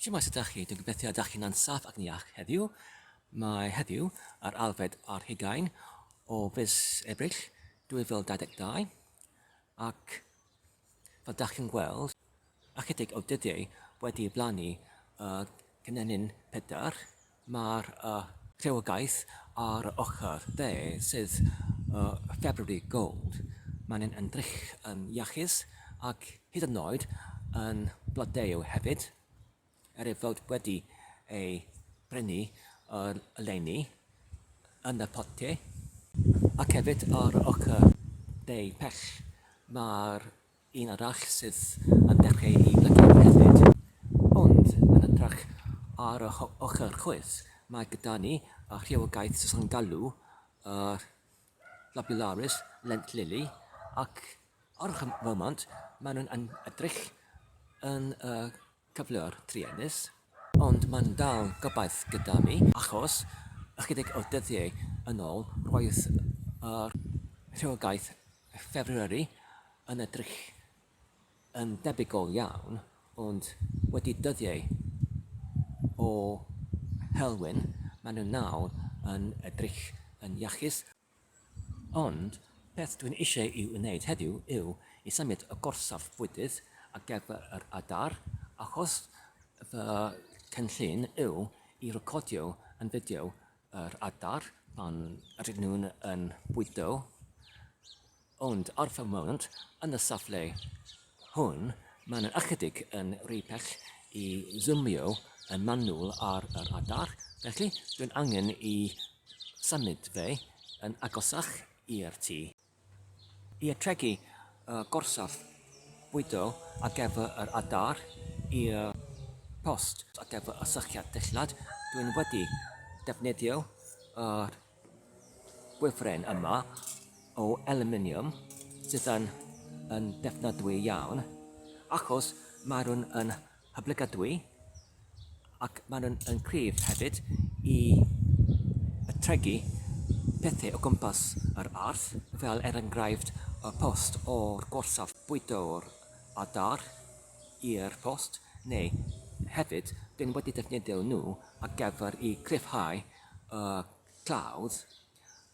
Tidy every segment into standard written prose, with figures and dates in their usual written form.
Shwmae sut ydach chi? Dwi'n gobeithio ydach chi'n saff ac yn iach heddiw. Mae heddiw yr alfed ar hugain o fis Ebrill 2022 ac fel dach chi'n gweld ychydig o dyddiau wedi blannu y cynenyn pedr Mae'r rhywogaeth ar y ochr dde sydd y February Gold, mae'n yn edrych yn iachus ac hyd yn oed yn blodeuo hefyd, er ei fod wedi ei brynu yr eleni yn y potiau. Ac hefyd ar y ochr dde pell mae'r Un arall sydd yn dechrau i blygu hefyd. Ond yn hytrach ar y ochr chwith mae gyda ni y rhywogaeth sydd yn galw yr Lobularis Lent Lily ac ar y foment maen nhw'n edrych yn y cyflwr truenus. Ond mae'n dal gobaith gyda mi achos ychydig o dyddiau yn ôl roedd y rhywogaeth February yn edrych yn debygol iawn, ond wedi dyddiau o heulwen, maen nhw nawr yn edrych yn iachus. Ond beth dwi'n eisiau i'w wneud heddiw yw i symud y gorsaf fwydydd ar gyfer yr adar, achos fy cynllun yw i recordio yn fideo yr adar pan rydyn nhw'n yn bwydo, ond ar fy moment yn y safle hwn mae'n ychydig yn rhy pell i zoomio yn manwl ar yr adar, felly dwi'n angen i symud fe yn agosach i'r tŷ. I ategu y gorsaf bwydo ar gyfer yr adar i'r post ar gyfer y sychiad dillad, dwi'n wedi defnyddio yr gwifren yma o aluminium sydd yn yn defnyddwy iawn achos maen nhw'n yn hyblygadwy ac maen nhw'n yn cryf hefyd i atregu pethau o gwmpas yr ardd, fel er enghraifft y post o'r gorsaf bwydo'r adar i'r post, neu hefyd dyn wedi defnyddio nhw ar gyfer i cryfhau y clawdd,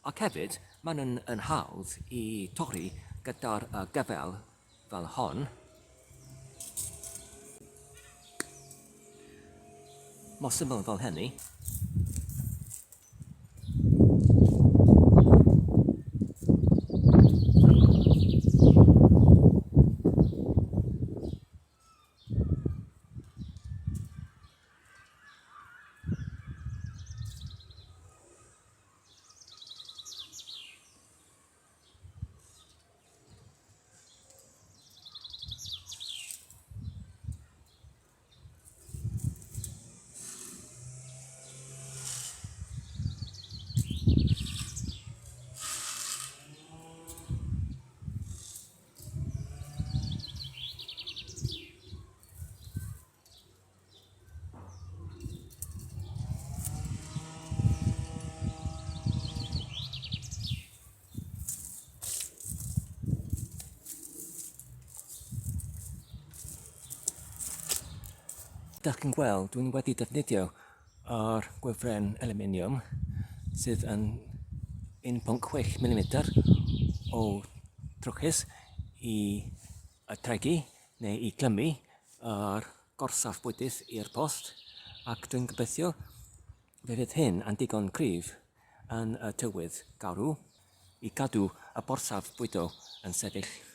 ac hefyd maen nhw'n yn hawdd i torri gyda'r gyfel fel hon. Mor syml fel hynny. Dach chi'n gweld, dwi'n wedi defnyddio yr gwifren aluminium sydd yn 1.6 mm o trwchus i atregu neu i glymu yr gorsaf bwydydd i'r post ac dwi'n gobeithio fe fydd hyn yn digon cryf yn y tywydd garw i gadw y gorsaf bwydo yn sefyll.